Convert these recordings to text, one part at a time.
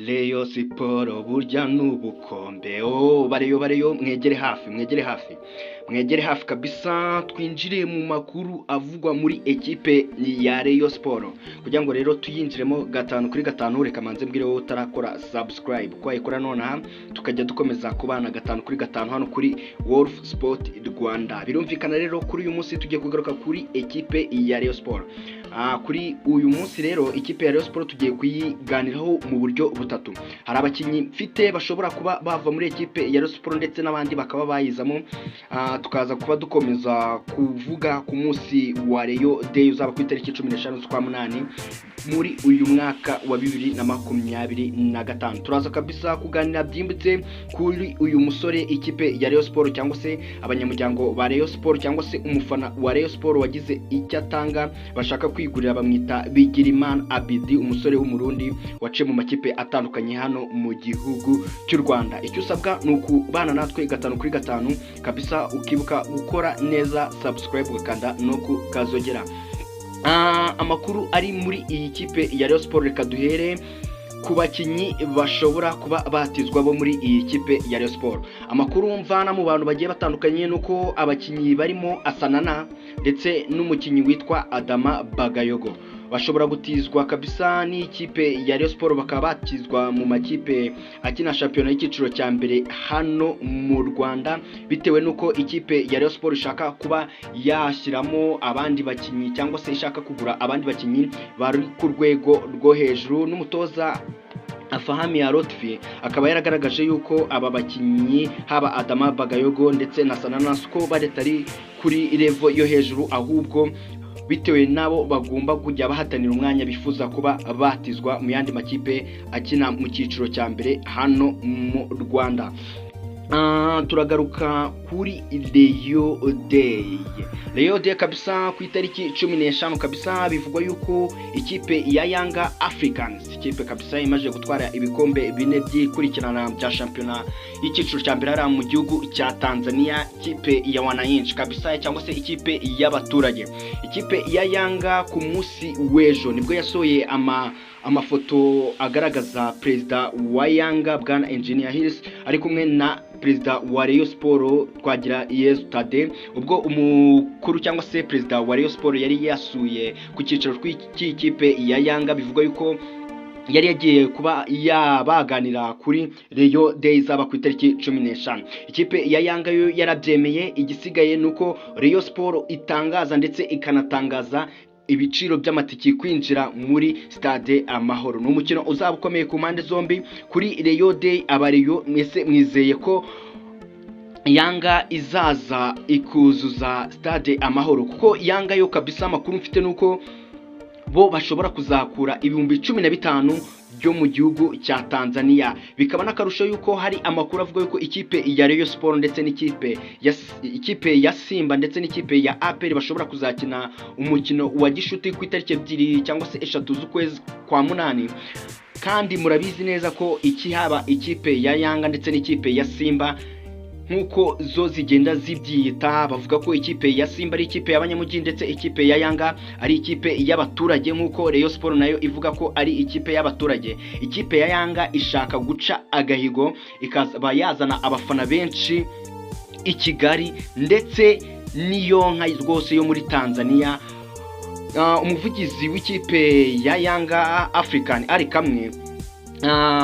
Rayon Sport burya ni ubukombe. Oh, bareyo bareyo, mwegere hafi, mwegere hafi, mwegere hafi kabisa, twinjire mu makuru avugwa muri ekipe ya Rayon Sport. Kugira ngo rero tuyinjiremo gatanu kuri gatanu, reka manze mbwire wowe utarakora subscribe ko wayikora nonaha, tukajya dukomeza kubana gatanu kuri gatanu hano kuri Wolf Sport Rwanda. Birumvikana rero, kuri uyu munsi tugiye kugaruka kuri ekipe ya Rayon Sport. Kuri uyu munsi rero, ikipe ya Rayon Sport tugiye kuyiganiraho mu buryo butatu. Hari abakinnyi mfite bashobora kuba bava muri ekipe ya Rayon Sport ndetse n'abandi bakaba bayizamo. Tukaza kuba dukomeza kuvuga ku munsi wa Rayon Day uzaba ku itariki 15 z'ukwa munani muri uyu mwaka wa 2025. Turaza kabisa kuganira byimbitse kuri uyu musore ikipe ya Rayon Sport, cyangwa se abanyamuryango ba Rayon Sport, cyangwa se umufana wa Rayon Sport wagize icyo atanga bashaka kwigurira. Bamwita Bigirimana Abidi, umusore w'Umurundi waciye mu makipe atandukanye hano mu gihugu cy'u Rwanda. Icyo usabwa ni ukubana natwe gatanu kuri gatanu kabisa, ukibuka gukora neza subscribe, ugakanda no ku kazogera. Amakuru ari muri iyi kipe ya Rayon Sport, reka duhere ku bakinnyi bashobora kuba batizwa bo muri iyi kipe ya Rayon Sport. Amakuru mvana mu bantu bagiye batandukanye nuko abakinnyi barimo Asanana ndetse n'umukinnyi witwa Adama Bagayogo bashobora gutizwa kabisa n'ikipe ya Rayon Sport, bakaba batizwa mu makipe akina shampiyona y'icyiciro cya mbere hano mu Rwanda, bitewe n'uko ikipe ya Rayon Sport ishaka kuba yashyiramo abandi bakinnyi, cyangwa se ishaka kugura abandi bakinnyi bari ku rwego rwo hejuru. N'umutoza Afahami ya Lotfi akaba yaragaragaje yuko aba bakinnyi, haba Adama Bagayogo ndetse na Sanana, ko batari kuri level yo hejuru, ahubwo bitewe nabo bagomba kujya bahatanira umwanya, bifuza kuba batizwa mu yandi makipe akina mu cyiciro cya mbere hano mu Rwanda. Turagaruka kuri Rayon Day. Rayon Day kabisa ku itariki 15 kabisa, bivugwa yuko ikipe ya Yanga Africans, ikipe kabisa imaze gutwara ibikombe bine by'ikurikirana bya shampiyona y'icyiciro cya mbere hariya mu gihugu cya Tanzania, ikipe ya wananchi kabisa, cyangwa se ikipe y'abaturage, ikipe ya Yanga, ku munsi w'ejo nibwo yasohoye amafoto agaragaza perezida wa Yanga, bwana Engineer Hersi, ari kumwe na perezida wa Rayon Sport, Twagirayezu Thadée, ubwo umukuru cyangwa se perezida wa Rayon Sport yari yasuye ku cyicaro cy'ikipe ya Yanga. Bivugwa yuko yari yagiye kuba yabaganira kuri Rayon Day izaba ku itariki 15. Ikipe ya Yanga yo yarabyemeye, igisigaye ni uko Rayon Sport itangaza ndetse ikanatangaza ibiciro by'amatike kwinjira muri Stade Amahoro. Ni umukino uzaba ukomeye ku mpande zombi kuri Rayon Day. Abareyo mwese mwizeye ko Yanga izaza ikuzuza Stade Amahoro, kuko Yanga yo kabisa amakuru mfite nuko bo bashobora kuzakura 15,000 byo mu gihugu cya Tanzania. Bikaba n'akarusho yuko hari amakuru avuga yuko ikipe ya Rayon Sport ndetse n'ikipe ya ikipe ya Simba ndetse n'ikipe ya APR bashobora kuzakina umukino wa gishuti ku itariki 2 cyangwa se 3 z'ukwezi kwa munani. Kandi murabizi neza ko iki haba ikipe ya Yanga ndetse n'ikipe ya Simba, nk'uko zo zigenda zibyita, bavuga ko ikipe ya Simba ari ikipe y'abanyamujyi ndetse ikipe ya Yanga ari ikipe y'abaturage, nk'uko Rayon Sport nayo ivuga ko ari ikipe y'abaturage. Ikipe ya Yanga ishaka guca agahigo, ikaba yazana abafana benshi i Kigali ndetse n'iyo nka rwose yo muri Tanzania. Umuvugizi w'ikipe ya Yanga African ari kamwe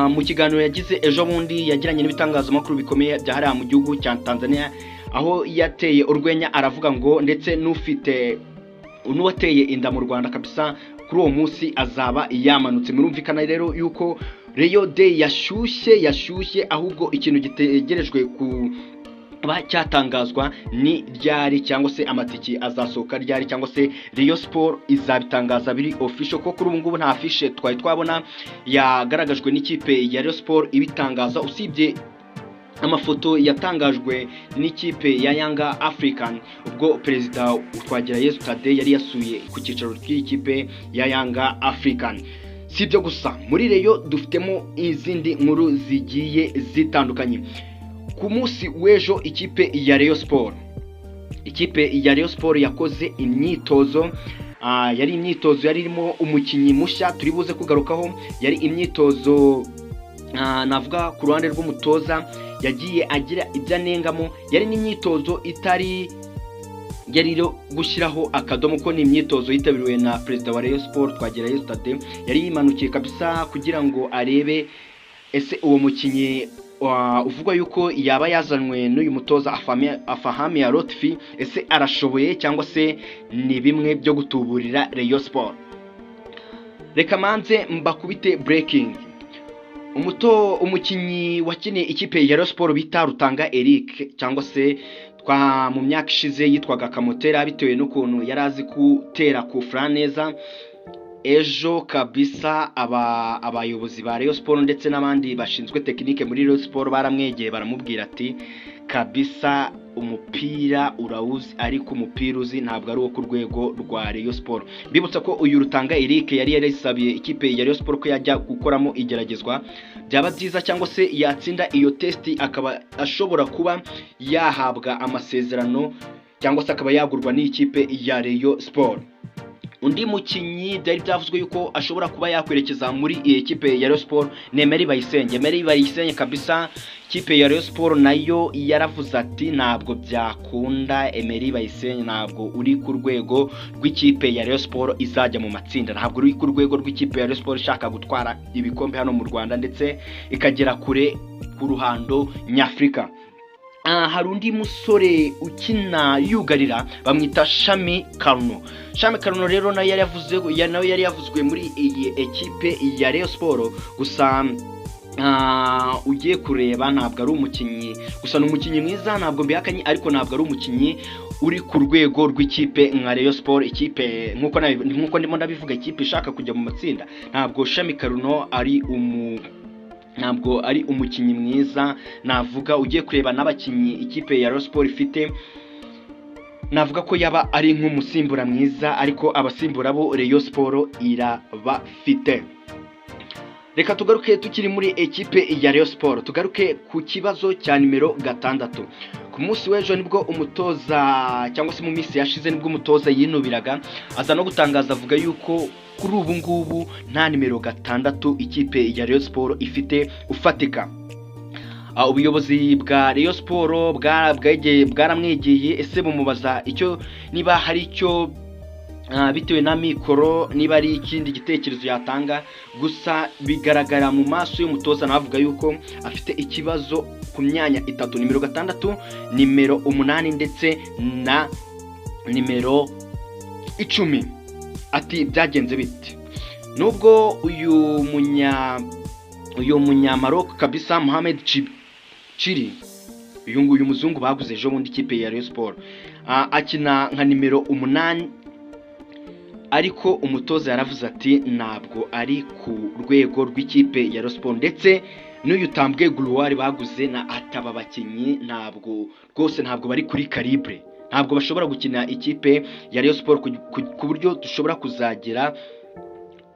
mu kiganiro yagize ejo bundi yagiranye n'ibitangazamakuru bikomeye bya hariya mu gihugu cya Tanzania, aho yateye urwenya aravuga ngo ndetse n'ufite n'uwateye inda mu Rwanda kabisa kuri uwo munsi azaba yamanutse. Murumvikana rero yuko Rayon Day yashyushye, yashyushye, ahubwo ikintu gitegerejwe ku kuba cyatangazwa ni ryari, cyangwa se amatike azasohoka ryari, cyangwa se Rayon Sport izabitangaza biri official, ko kuri ubu ngubu nta affiche twari twabona yagaragajwe n'ikipe ya Rayon Sport ibitangaza, usibye amafoto yatangajwe n'ikipe ya Yanga African ubwo perezida Twagirayezu Thadée yari yasuye ku cyicaro cy'ikipe ya Yanga African. Si ibyo gusa, muri Rayon dufitemo izindi nkuru zigiye zitandukanye. Ku munsi w'ejo ikipe ya Rayon Sport, ikipe ya Rayon Sport yakoze imyitozo. Yari imyitozo yari irimo umukinnyi mushya turi buze kugarukaho. Yari imyitozo. Navuga ku ruhande rw'umutoza yagiye agira ibyo anengamo. Yari n'imyitozo itari yari iro gushyiraho akadomo, ko ni imyitozo yitabiriwe na perezida wa Rayon Sport, Twagirayezu Thadée. Yari yimanukiye kabisa kugira ngo arebe ese uwo mukinnyi uvugwa yuko yaba yazanwe n'uyu mutoza Afahmia Lotfi, ese arashoboye cyangwa se ni bimwe byo gutuburira Rayon Sport? Reka manze mbakubite breaking. Umukinnyi wakiniye ikipe ya Rayon Sport bita Rutanga Eric, cyangwa se twa mu myaka ishize yitwaga Kamotera bitewe n'ukuntu yari azi gutera kufura neza, ejo kabisa abayobozi ba Rayon Sport ndetse n'abandi bashinzwe tekinike muri Rayon Sport baramwegeye, baramubwira ati: "Kabisa umupira urawuzi, ariko umupira uzi ntabwo ari uwo ku rwego rwa Rayon Sport." Mbibutsa ko uyu Rutanga Eric yari yarisabiye ikipe ya Rayon Sport ko yajya gukoramo igeragezwa, byaba byiza cyangwa se yatsinda iyo test, akaba ashobora kuba yahabwa amasezerano cyangwa se akaba yagurwa n'ikipe ya Rayon Sport. Undi mukinnyi byari byavuzwe yuko ashobora kuba yakwerekeza muri iyi kipe ya Rayon Sport ni Emery Bayisenge. Emery Bayisenge kabisa, ikipe ya Rayon Sport nayo yaravuze ati: "Ntabwo byakunda, Emery Bayisenge, ntabwo uri ku rwego rw'ikipe ya Rayon Sport izajya mu matsinda, ntabwo uri ku rwego rw'ikipe ya Rayon Sport ishaka gutwara ibikombe hano mu Rwanda ndetse ikagera kure ku ruhando nyafurika." Hari undi musore ukina yugarira bamwita Shami Karuno. Shami Karuno rero nawe yari yavuze, nawe yari yavuzwe muri iyi ekipe ya Rayon Sport. Gusa ugiye kureba ntabwo ari umukinnyi, gusa ni umukinnyi mwiza, ntabwo mbihakanye, ariko ntabwo ari umukinnyi uri ku rwego rw'ikipe nka Rayon Sport, ikipe nkuko ndimo ndabivuga, ikipe ishaka kujya mu matsinda. Ntabwo Shami Karuno ari umukinnyi mwiza navuga. Ugiye kureba n'abakinnyi ikipe ya Rayon Sport ifite, navuga ko yaba ari nk'umusimbura mwiza, ariko abasimbura bo Rayon Sport irabafite. Reka tugaruke tukiri muri ekipe ya Rayon Sport, tugaruke ku kibazo cya nimero 6. Ku munsi w'ejo nibwo umutoza, cyangwa se mu minsi yashize nibwo umutoza yinubiraga, aza no gutangaza avuga yuko kuri ubu ngubu nta nimero 6 ikipe ya Rayon Sport ifite ufatika. Ubuyobozi bwa Rayon Sport bwaramwegeye, ese bumubaza icyo niba hari icyo bitewe na mikoro, niba ari ikindi gitekerezo yatanga. Gusa bigaragara mu maso y'umutoza, navuga yuko afite ikibazo ku myanya itatu: nimero 6, nimero 8 ndetse na nimero 10. Ati: "Byagenze bite?" Nubwo uyu munyamaroc kabisa Mohamed Chiri, uyu nguyu muzungu baguze ejo bundi ikipe ya Rayon Sport, akina nka nimero 8, ariko umutoza yaravuze ati: "Ntabwo ari ku rwego rw'ikipe ya Rayon Sport." Ndetse n'uyu Tambwe Gloire baguze na ataba abakinnyi ntabwo rwose, ntabwo bari kuri calibre, ntabwo bashobora gukina ikipe ya Rayon Sport ku buryo dushobora kuzagera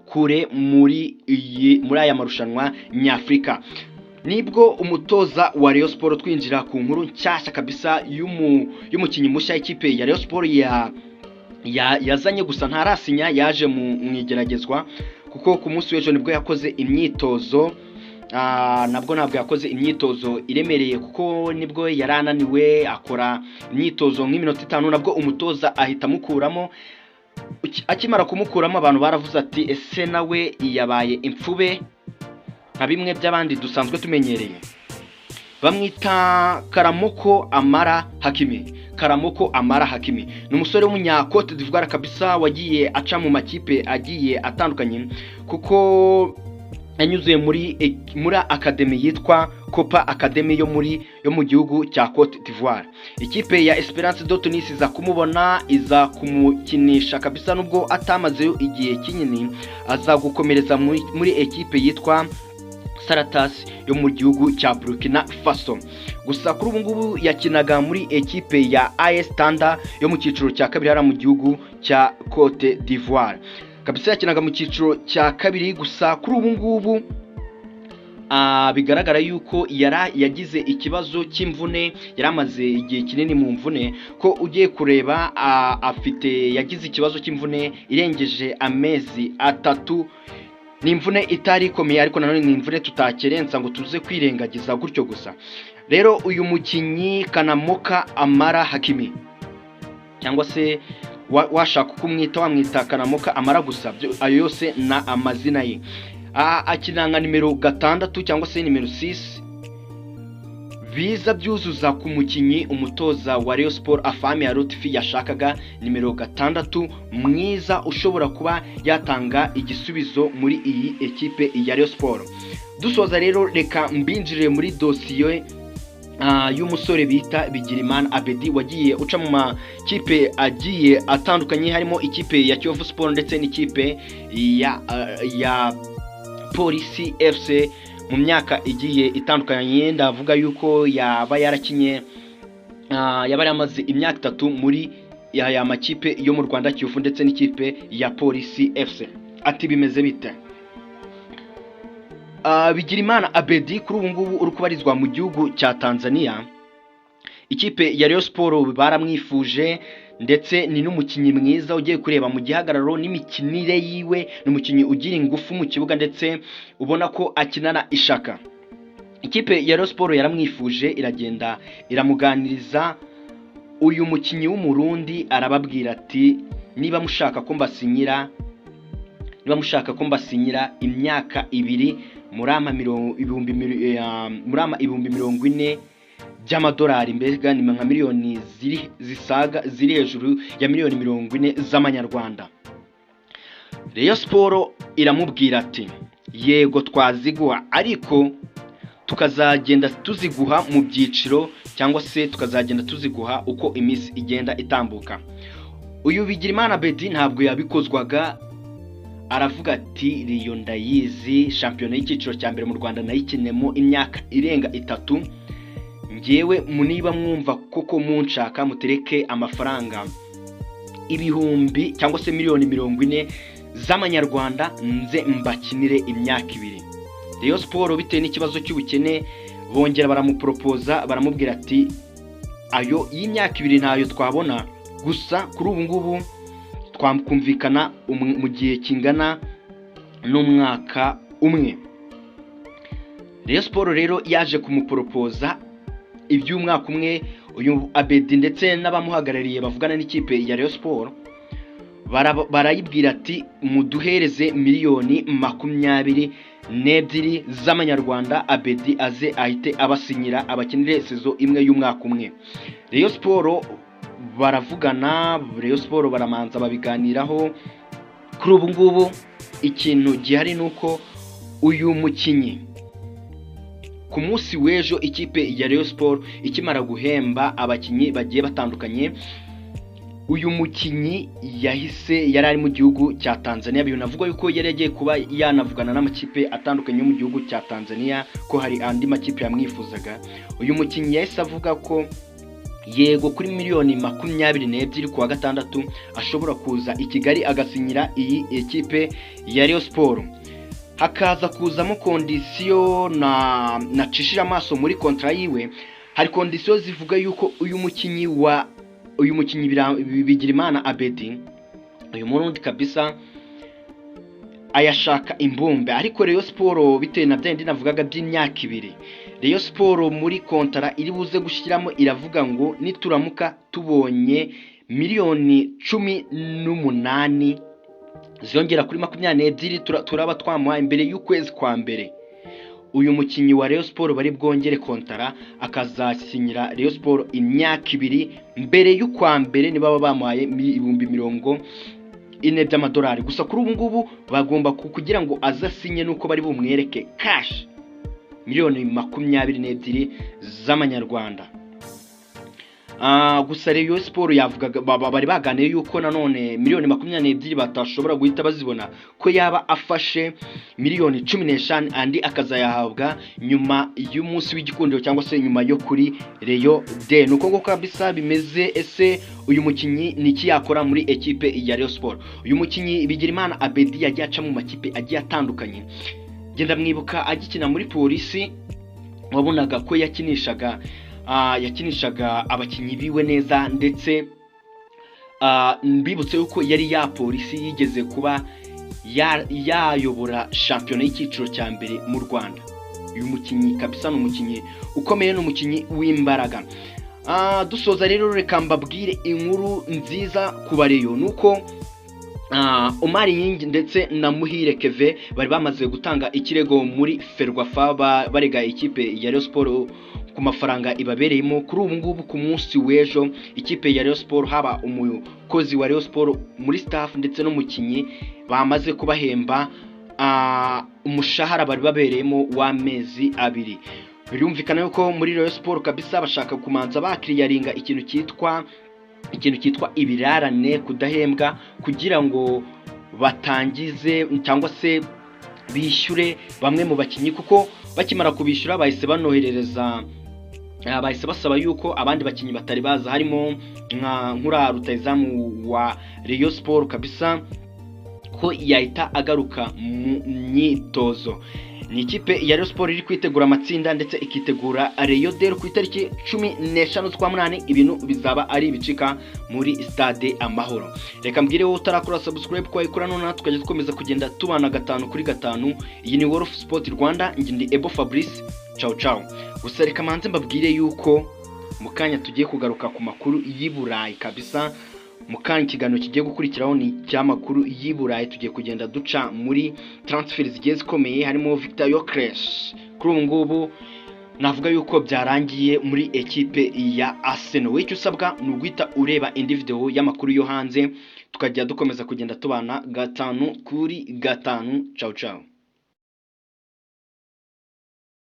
kure muri aya marushanwa nyafurika. Nibwo umutoza wa Rayon Sport, twinjira ku nkuru nshyashya kabisa y'umukinnyi mushya ikipe ya Rayon Sport yazanye, gusa ntarasinya, yaje mu igeragezwa, kuko ku munsi w'ejo nibwo yakoze imyitozo. Nabwo ntabwo yakoze imyitozo iremereye kuko nibwo yari ananiwe, akora imyitozo nk'iminota 5, nabwo umutoza ahita amukuramo. Akimara kumukuramo, abantu baravuze ati: "Ese nawe yabaye imfube nka bimwe by'abandi dusanzwe tumenyereye?" Bamwita Karamoko Amara Hakimi. Karamoko Amara Hakimi ni umusore w'umunya Cote d'Ivoire kabisa, wagiye aca mu makipe agiye atandukanye, kuko yanyuze muri academy yitwa Copa Academy yo mu gihugu cya Cote d'Ivoire. Ikipe ya Esperance de Tunis iza kumubona, iza kumukinisha kabisa, nubwo atamazeyo igihe kinini, aza gukomereza muri ekipe yitwa Saratas yo mu gihugu cya Burkina Faso. Gusa kuri ubu ngubu yakinaga muri ekipe ya AS Tanda yo mu cyiciro cya kabiri hariya mu gihugu cya Cote d'Ivoire. Kabisa yakinaga mu cyiciro cya kabiri. Gusa kuri ubu ngubu bigaragara yuko yagize ikibazo cy'imvune, yari amaze igihe kinini mu mvune, ko ugiye kureba afite yagize ikibazo cy'imvune irengeje amezi 3. Ni imvune itari ikomeye, ariko nanone ni imvune tutakerensa ngo tuze kwirengagiza gutyo gusa. Rero uyu mukinnyi Kanamoka Amara Hakimi, cyangwa se washaka uko umwita, wamwita Kanamoka Amara gusa, ayo yose ni amazina ye. Akina nka nimero 6 cyangwa se nimero 6, biza byuzuza ku mukinnyi umutoza wa Rayon Sport Afahmia Lotfi yashakaga, nimero 6 mwiza ushobora kuba yatanga igisubizo muri iyi ekipe ya Rayon Sport. Dusoza rero, reka mbinjire muri dosiye y'umusore bita Bigirimana Abedi, wagiye uca mu makipe agiye atandukanye, harimo ikipe ya Kiyovu Sport ndetse n'ikipe ya Polisi FC mu myaka igiye itandukanye. Ndavuga yuko yaba yarakinye, yaba yaramaze imyaka 3 muri aya makipe yo mu Rwanda, Kiyovu ndetse n'ikipe ya Polisi FC. Ati bimeze bite? Bigirimana Abedi kuri ubu ngubu uri kubarizwa mu gihugu cya Tanzania, ikipe ya Rayon Sport baramwifuje, ndetse ni n'umukinnyi mwiza ugiye kureba mu gihagararo n'imikinire yiwe. Ni umukinnyi ugira ingufu mu kibuga, ndetse ubona ko akinana ishaka. Ikipe ya Rayon Sport yaramwifuje, iragenda iramuganiriza. Uyu mukinnyi w'Umurundi arababwira ati: "Niba mushaka ko mbasinyira imyaka 2, murampa 40,000 by'amadolari." Mbega ni nka miliyoni ziri zisaga, ziri hejuru ya miliyoni 40 z'amanyarwanda. Rayon Sport iramubwira ati: "Yego, twaziguha, ariko tukazagenda tuziguha mu byiciro, cyangwa se tukazagenda tuziguha uko iminsi igenda itambuka." Uyu Bigirimana Abedi ntabwo yabikozwaga, aravuga ati: "Rayon ndayizi, shampiyona y'icyiciro cya mbere mu Rwanda nayikinemo imyaka irenga 3. Ngewe niba mwumva koko munshaka, mutereke amafaranga ibihumbi cyangwa se miliyoni 40 z'amanyarwanda, nze mbakinire imyaka 2." Rayon Sport, bitewe n'ikibazo cy'ubukene, bongera baramuporopoza, baramubwira ati: "Ayo y'imyaka 2 ntayo twabona, gusa kuri ubu ngubu twakumvikana mu gihe kingana n'umwaka umwe." Rayon Sport rero yaje kumuporopoza iby'umwaka umwe. Uyu Abedi ndetse n'abamuhagarariye bavugana n'ikipe ya Rayon Sport, barayibwira ati: "Muduhereze miliyoni 22 z'amanyarwanda, Abedi aze ahite abasinyira, abakinire saison imwe y'umwaka umwe." Rayon Sport baravugana, Rayon Sport baramanza babiganiraho. Kuri ubu ngubu ikintu gihari ni uko uyu mukinnyi ku munsi w'ejo, ikipe ya Rayon Sport ikimara guhemba abakinnyi bagiye batandukanye, uyu mukinnyi yahise, yari ari mu gihugu cya Tanzania, binavugwa yuko yari yagiye kuba yanavugana n'amakipe atandukanye yo mu gihugu cya Tanzania, ko hari andi makipe yamwifuzaga. Uyu mukinnyi yahise avuga ko yego, kuri miliyoni 22, ku wa gatandatu ashobora kuza i Kigali agasinyira iyi ekipe ya Rayon Sport. Hakaza kuzamo condition na nacishije amaso muri contrat yiwe. Hari condition zivuga yuko uyu mukinnyi Bigirimana Abedi, uyu Murundi kabisa, ayashaka imbumbe. Ariko Rayon Sport, bitewe na byandi navugaga by'imyaka 2, Rayon Sport muri contrat iri buze gushyiramo iravuga ngo nituramuka tubonye miliyoni 18 ziyongera kuri 22 turaba twamuha imbere y'ukwezi kwa mbere, uyu mukinnyi wa Rayon Sport bari bwongere contrat, akazasinyira Rayon Sport imyaka 2 mbere y'ukwa mbere, nibaba bamuhaye 40,000 by'amadolari. Gusa kuri ubu ngubu bagomba kugira ngo azasinye nuko bari bumwereke cash miliyoni 22 z'amanyarwanda. Gusa Rayon Sport yavugaga, bari baganiye yuko nanone miliyoni 22 batashobora guhita bazibona, ko yaba afashe miliyoni 15, andi akazayahabwa nyuma y'umunsi w'igikundiro cyangwa se nyuma yo kuri Rayon Day. Nuko ngo kabisa bimeze. Ese uyu mukinnyi ni iki yakora muri ekipe ya Rayon Sport? Uyu mukinnyi Bigirimana Abedi yagiye aca mu makipe agiye atandukanye. Genda mwibuka agikina muri Polisi, wabonaga ko yakinishaga abakinnyi biwe neza, ndetse mbibutse yuko yari ya Polisi yigeze kuba Yayobora shampiyona y'icyiciro cya mbere mu Rwanda. Uyu mukinnyi kabisa ni umukinnyi ukomeye, ni umukinnyi w'imbaraga. Dusoza rero, reka mbabwire inkuru nziza ku ba Rayon, nuko Omar Gning ndetse na Muhire Kevin bari bamaze gutanga ikirego muri Ferwafa, barega ikipe ya Rayon Sport ku mafaranga ibabereyemo. Kuri ubu ngubu, ku munsi w'ejo, ikipe ya Rayon Sport, haba umukozi wa Rayon Sport muri staff ndetse n'umukinnyi, bamaze kubahemba umushahara bari babereyemo w'amezi 2. Birumvikana yuko muri Rayon Sport kabisa bashaka kumanza bakiriyaringa ikintu cyitwa ibirarane, kudahembwa, kugira ngo batangize cyangwa se bishyure bamwe mu bakinnyi, kuko bakimara kubishyura bahise banoherereza, bahise basaba yuko abandi bakinnyi batari baza, harimo nka Nkura rutayizamu wa Rayon Sport kabisa, ko yahita agaruka mu myitozo. Ni ikipe ya Rayon Sport iri kwitegura amatsinda ndetse ikitegura Rayon Day ku itariki 15 z'ukwa munani. Ibintu bizaba ari ibicika muri Stade Amahoro. Reka mbwire wowe utarakora subscribe ko wayikora none, tukajya dukomeza kugenda tubana gatanu kuri gatanu. Iyi ni World of Sport Rwanda, njye ndi Ebo Fabrice. Ciao ciao. Gusa reka manze mbabwire yuko mu kanya tugiye kugaruka ku makuru y'i Burayi kabisa. Mu kanya ikiganiro kigiye gukurikiraho ni icy'amakuru y'i Burayi. Tugiye kugenda duca muri transfer zigiye zikomeye, harimo Victor Gyökeres. Kuri ubu ngubu navuga yuko byarangiye muri ekipe ya Arsenal. Wowe icyo usabwa ni uguhita ureba indi video y'amakuru yo hanze, tukajya dukomeza kugenda tubana gatanu kuri gatanu. Ciao ciao.